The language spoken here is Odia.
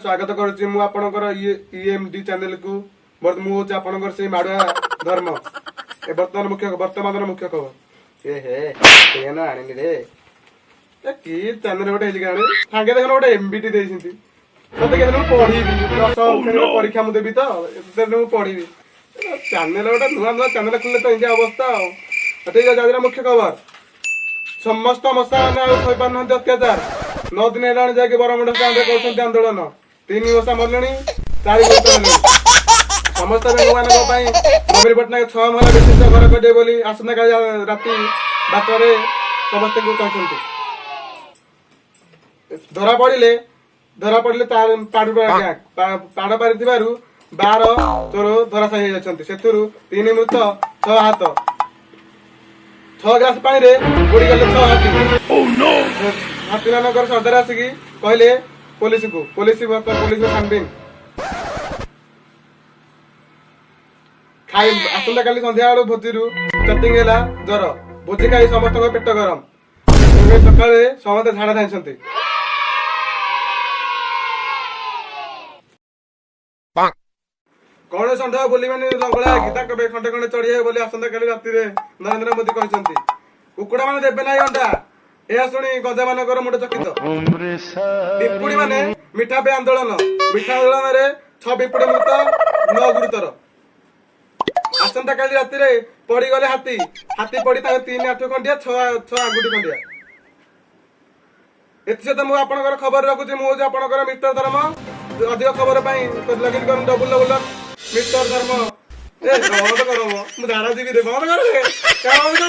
ସ୍ୱାଗତ କରୁଛି ମୁଁ ଆପଣଙ୍କର ଇଏମଡି ଚ୍ୟାନେଲକୁ। ମୁଁ ହଉଛି ଆପଣଙ୍କର ସେଇ ମାଡୁଆ ଧର୍ମ। ଏ ବର୍ତ୍ତମାନ ମୁଖ୍ୟ, ବର୍ତ୍ତମାନର ମୁଖ୍ୟ ଖବର। ଏ ହେ, ପେନ ଆଣିନି ରେ। ଏ କି ଚ୍ୟାନେଲ ଗୋଟେ ହେଇଛି କେଜାଣି? ସାଙ୍ଗେ ଦେଖୁନ, ଗୋଟେ ଏମବିଟି ଦେଇଛନ୍ତି। ମତେ କେତେ ମୁଁ ପଢିବି? 10ମ ଶ୍ରେଣୀର ପରୀକ୍ଷା ମୁଁ ଦେବି ତ, ଏତେ ମୁଁ ପଢିବି? ଚ୍ୟାନେଲ ଗୋଟେ ନୂଆ ନୂଆ ଚ୍ୟାନେଲ ଖୋଲିଲେ ତ ଏମିତିଆ ଅବସ୍ଥା। ଆଉ ଠିକ ଅଛି, ଆଜିର ମୁଖ୍ୟ ଖବର। ସମସ୍ତ ମଶା ମାନେ ଆଉ ସହିପାରୁନାହାନ୍ତି ଅତ୍ୟାଚାର। 9 ଦିନ ହେଲାଣି ଯାଇକି ବରମୁଣ୍ଡା ଷ୍ଟାଣ୍ଡରେ କରୁଛନ୍ତି ଆନ୍ଦୋଳନ। ତିନି ମଶା ମରିଲେଣି, ଚାରି ଗୁରୁତର ହେଲେଣି। ସମସ୍ତ ବେଙ୍ଗମାନଙ୍କ ପାଇଁ ନବୀନ ପଟ୍ଟନାୟକ 6 ମହଲା ବିଶିଷ୍ଟ ଘର କରିବେ ବୋଲି ଆସନ୍ତାକାଲି ରାତି 12ଟାରେ ସମସ୍ତଙ୍କୁ କହିଛନ୍ତି। ଧରା ପଡିଲେ ପାଡ଼ ପାରିଥିବାରୁ 12 ଚୋର ଧରାଶାୟୀ ହେଇଯାଇଛନ୍ତି। ସେଥିରୁ ତିନି ମୃତ, ଛଅ ଆହତ। 6 ଗ୍ଲାସ ପାଣିରେ ବୁଡ଼ିଗଲେ ଛଅ ହାତୀ। ହାତୀମାନଙ୍କର ସର୍ଦ୍ଦାର ଆସିକି କହିଲେ ପୋଲିସକୁ, ପୋଲିସ ପୋଲିସ ଛାନବିନ ଖାଇ। ଆସନ୍ତାକାଲି ସନ୍ଧ୍ୟା ବେଳୁ ଭୋଜିରୁ ଷ୍ଟାର୍ଟିଂ ହେଲା ଜ୍ୱର। ଭୋଜି ଖାଇ ସମସ୍ତଙ୍କ ପେଟ ଗରମ। ସକାଳେ ସମସ୍ତେ ଝାଡା ଧାଇଁଛନ୍ତି। କୌଣସି ଷଣ୍ଢ ବୁଲିବେନି ଲଙ୍ଗଳା ହେଇକି, ତାଙ୍କ ଖଣ୍ଡେ ଖଣ୍ଡେ ଚଢିବେ ବୋଲି ଆସନ୍ତାକାଲି ରାତିରେ ନରେନ୍ଦ୍ର ମୋଦି କହିଛନ୍ତି। କୁକୁଡ଼ା ମାନେ ଦେବେ ନାହିଁ ଅଣ୍ଡା, ଏହା ଶୁଣି ଗଜା ମାନଙ୍କର ମୁଣ୍ଡ ଚକିତ। ପିମ୍ପୁଡି ମାନେ ମିଠା ପାଇଁ ଆନ୍ଦୋଳନ। ମିଠା ଆନ୍ଦୋଳନରେ ଛଅ ପିମ୍ପୁଡି ମୃତ, ନଅ ଗୁରୁତର। ଆସନ୍ତାକାଲି ରାତିରେ ପଡିଗଲେ ହାତୀ। ହାତୀ ପଡି ତାଙ୍କ ତିନି ଆଣ୍ଠୁ ଖଣ୍ଡିଆ, ଛଅ ଛଅ ଆଙ୍ଗୁଠି ଖଣ୍ଡିଆ। ଏଥିସହିତ ମୁଁ ଆପଣଙ୍କର ଖବର ରଖୁଛି। ମୁଁ ହଉଛି ଆପଣଙ୍କର ମିଷ୍ଟର ଧର୍ମ। ଅଧିକ ଖବର ପାଇଁ ଲଗଇନ କରନ୍ତୁ ଡବଲ ଡବଲ ମିଷ୍ଟର ଧର୍ମ। ଏ ବନ୍ଦ କର, ମୁଁ ଝାଡା ଯିବି ରେ। ବନ୍ଦ କର ରେ, ବନ୍ଦ କର।